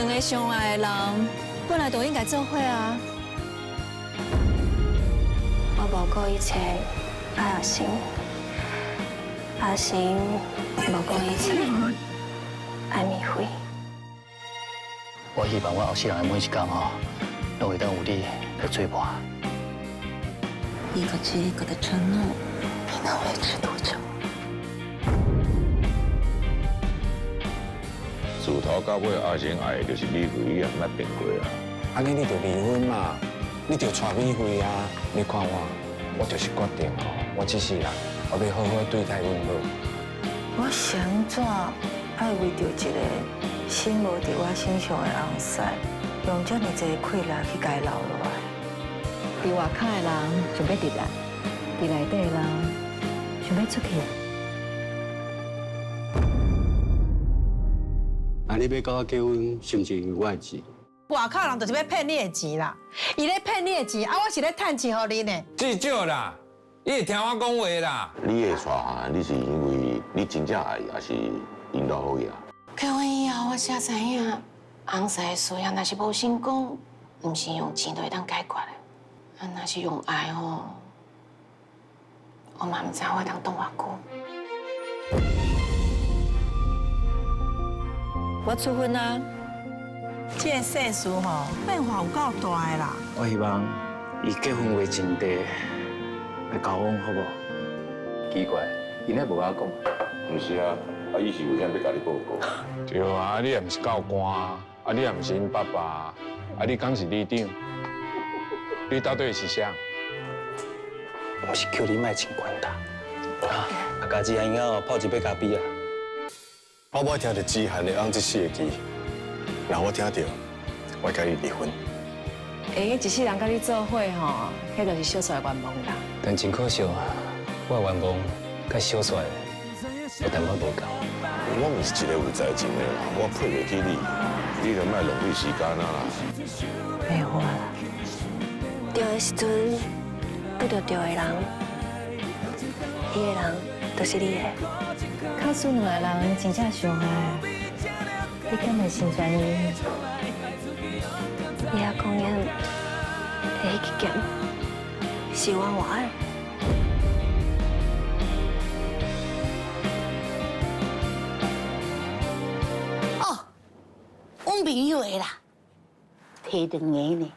兩个相愛的人本來就應該做伙啊。我無顧一切愛阿成，阿成無顧一切愛美惠。我希望我後世人的每一工吼，攏會當有你來做伴。一個接一個的承諾，你能維持多久？自頭到尾，阿成愛的就是美惠，你也毋愛變過啊。按呢你就離婚嘛，你就娶美惠啊！你看我，我就是決定吼，我這世人我欲好好對待阮某。我是按怎愛為著一個心無佇我身上的翁婿，用這麼濟氣力去共伊留落來？佇外口的人想欲入來，佇內底的人想欲出去。啊，你欲佮我結婚，是毋是因為我的錢？外口人就是欲騙你的錢啦，伊咧騙你的錢，啊，我是咧趁錢予你呢。至少啦，你會聽我講話啦。你會娶啊？你是因為你真正愛，抑是𪜶老好額？結婚以後，我才知影，翁婿的需要若是無成功，毋是用錢就會當解決的。啊，若是用愛吼，我嘛毋知我會當擋偌久。我處分啊！這个世事吼，變化有夠大的啦。我希望以結婚為前提來交往，好無？奇怪，𪜶也無共我講。毋是啊，啊，伊是為啥欲共你報告？對啊，你也毋是教官，啊，你也毋是𪜶爸爸，啊，你敢是里長？你到底是啥？毋是叫你莫穿寬大，啊，啊，家己還用得泡一杯咖啡啊。我無愛聽著子涵的翁這四個字，若我聽著，我會佮伊離婚。會用一世人佮你做伙吼，彼就是小雪的願望啦。但真可惜，我的願望佮小雪有淡薄無仝。我毋是一個有才情的人，我配袂起你，你就莫浪費時間啊啦。袂我啦。對的時陣，拄著對的人，彼个人就是你的。假使兩個人真正相愛，你敢會成全伊？你阿公的彼支劍，是我換的。哦，阮朋友的啦，提兩个呢。